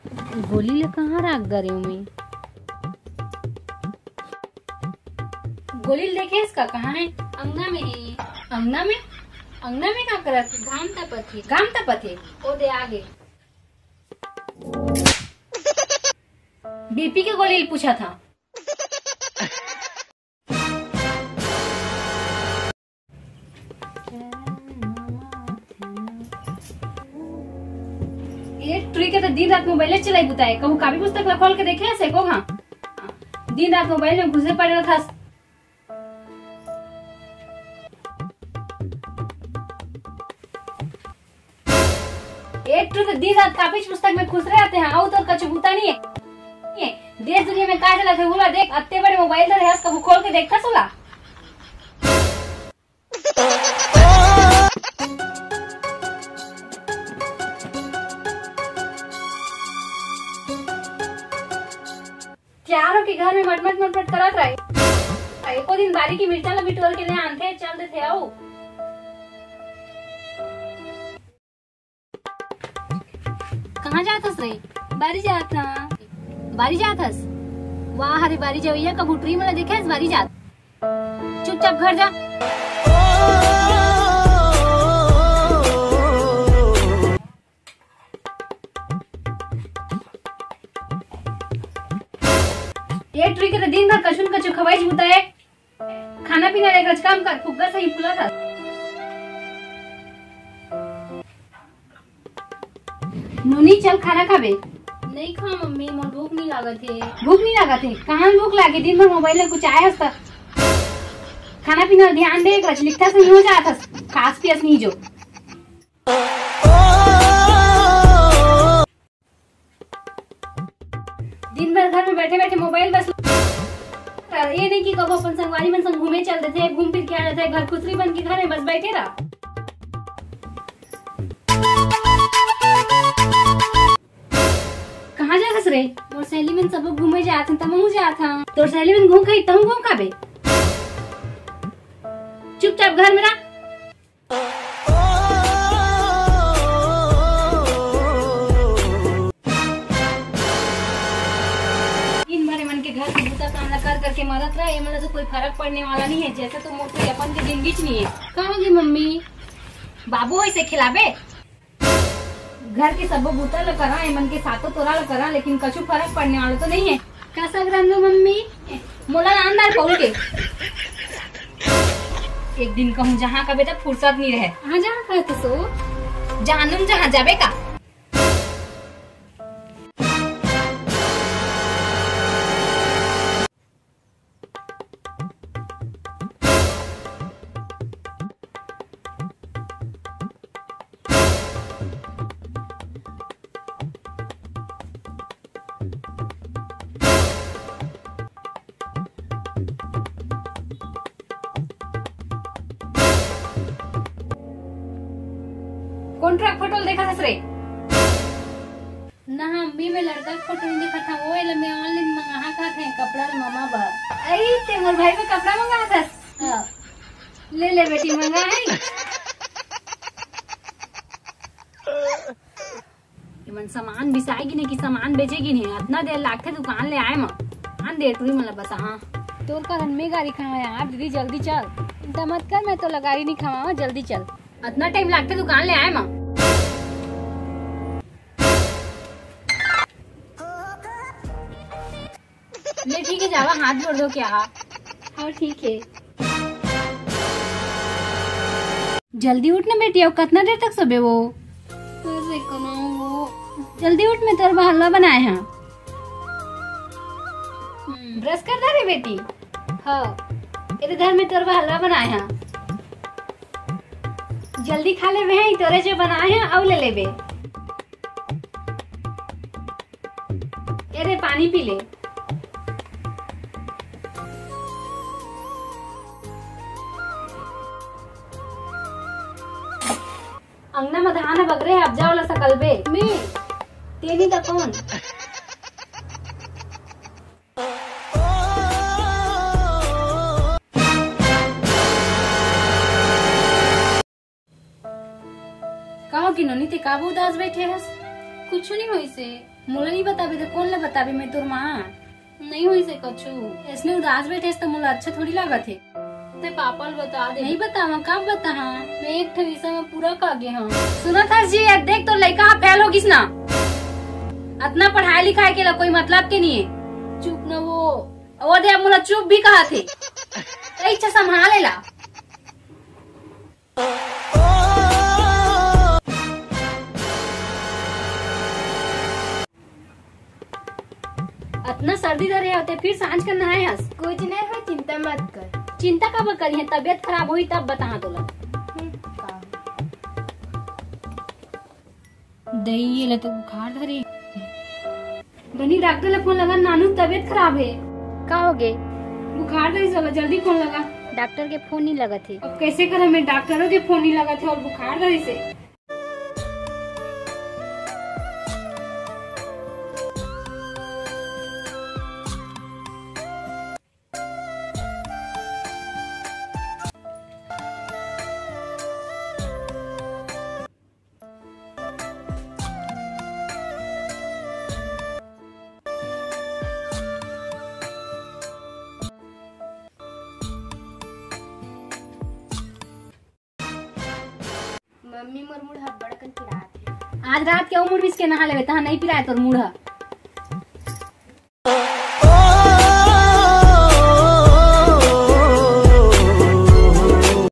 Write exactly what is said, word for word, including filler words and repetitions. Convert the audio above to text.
गोली ल कहाँ राख डरेंव मैं? गोली ल देखेस का? कहाँ हे? अंगना में हे। अंगना में? अंगना में का करत हे? घाम तपत हे। घाम तपत हे? ओ दे आगे। बीपी के गोली ल पूछत हंव। ए टुरी के तो दिन रात मोबाइल चलाई बुताए, कहूँ कापी पुस्तक ला खोल के देखे हस एको घांव? दिन रात मोबाइल में घुसे पड़े रहथस। एक ठो तो दिन रात कापी पुस्तक में खुसरे रहते हस, अउ तोर कछु बूता नहीं हे। देश दुनिया में का चलत हे, ओला देख, अत्ते बड़े मोबाइल धरे हस, कभू खोल के देखथस ओला? चारों के घर में मटमट मटमट करत रहे। एको दिन बारी के मिर्चा ला बिटोर के ले आनथे, चल देथे अउ। कहाँ जात हस रे? बारी जात हंव। बारी जात हस? वाह रे, बारी जवइया कभू टुरी मन ला देखे हस बारी जात? चुपचाप घर जा। ए टुरी के तो दिन भर कछु न कछु खवाई जूता हे। खाना पीना लेकर काम कर, फुग्गा सही फुला था। नोनी, चल खाना खाबे। नहीं खा मम्मी, मोर भूख नहीं लागत हे। भूख नहीं लागत हे? कहाँ भूख लागे? दिन भर मोबाइल में कुछ आए हस त। खाना पीना ध्यान दे, कुछ लिखता सही हो जात हस। खास पियस नहीं जो। दिन भर घर में बैठे बैठे मोबाइल बस। ये नहीं कि कबो अपन संगवारी मन संग घूमे चल देथे, घूम फिर के आ जाथे, घर खुसरी बन के घर में बस बैठे रह। कहाँ जाथस रे? मोर सहेली मन सबो घूमे जात हन, त महूं जात हंव। तोर सहेली मन घूम खाई, तहूं घूम खाबे। चुपचाप घर में रह। दिन भर एमन के घर के बूता काम ला कर करके मरत रह, एमन ला तो कोई फरक पड़ने वाला नहीं है। जैसे तो मोर कोई अपन के जिंदगी च नहीं है। का होगे मम्मी, बाबू ऐसे खिलाबे? घर के सबो बूता ला करा, एमन के साथो तोरा ला करा, लेकिन कछु फरक पड़ने वाला तो नहीं है। का साग रांधो मम्मी? मोला लान दार पौल के। एक दिन कहूँ जहाँ का बेटा फुर्सत नहीं रहे। कहाँ जहाँ कहते सो? जानूम जहाँ जाबे का। कौन ट्रक फोटो देखा था रे? ना अम्मी, मैं लड़का के फोटो नहीं देखा था, वो एला मैं ऑनलाइन मंगाहा का थे कपड़ा ले ममा बर। अई ते मोर भाई को कपड़ा मंगा था। हाँ। ले ले बेटी, मंगा है। एमन सामान बिसाएगी नहीं कि सामान बेचेगी नहीं, अतना देर लागथे दुकान ले आए म। आन दे टुरी मन ला बता, हाँ। तोर कारण मैं गारी खावा यार, दीदी जल्दी चल। चिंता मत कर, मैं तो गारी नहीं खावा, जल्दी चल। अतना टाइम लागथे दुकान ले आए म। ले ठीक है, जावा हाथ जोड़ दो क्या? हाँ ठीक है। जल्दी उठ ना बेटी, अब कितना देर तक सोबे वो? अरे कमाओ वो। जल्दी उठ, मैं तोर बर हलवा बनाए हाँ। हम्म। ब्रश कर दा रे बेटी। हाँ। एदे धर, मैं तोर बर हलवा बनाए हाँ। जल्दी खा लेबे हैं, तोरे जो बनाए हैं, अउ ले लेबे। ए रे, पानी पी ले। अंगना म धान ह बगरे हे, अब जा ओला सकलबे। मैं? तेनी त कौन? का हो गिनोनी, ते काबर उदास बैठे हस? कुछ नहीं होइसे। मोला नहीं बताबे तो कौन ला बताबे, मैं तोर माँ। नहीं होइसे कछु। इसने उदास बैठे तो मोला अच्छा थोड़ी लागत हे। ते पापा ल बता दे। नहीं बतावा, कब बताहा? मैं एक ठे विषय में पूरा कागे हाँ। सुनत हस जी, अब देख तोर लइका हा फेल हो गिस ना। अतना पढ़ाई लिखाई के ला कोई मतलब के नहीं है। चुप ना वो। वो दे, अब मोला चुप भी कहा थे। इच्छा संभाले ला। अतना सर्दी धरे होते, फिर सांझ कर नहाए हस? कुछ नहीं हो, चिंता मत कर। चिंता काबर करी है? तबियत खराब होई तब बताहा तोला। हम्म, का हो? दई, ये ले तो बुखार धरे। बनी, डॉक्टर ला फोन लगा, नानू तबियत खराब है। का हो गे? बुखार धरे, जल्दी फोन लगा। डॉक्टर के फोन नहीं लगत है। अब कैसे करा मैं, डॉक्टरों के फोन नहीं लगत है और बुखार धरे से। मम्मी, मोर मुड़ ह बड़कन पिरात हे। आज रात के अउ मुड़ मिस के नहा लेवे, तहा नहीं पिराए तोर मुड़ ह।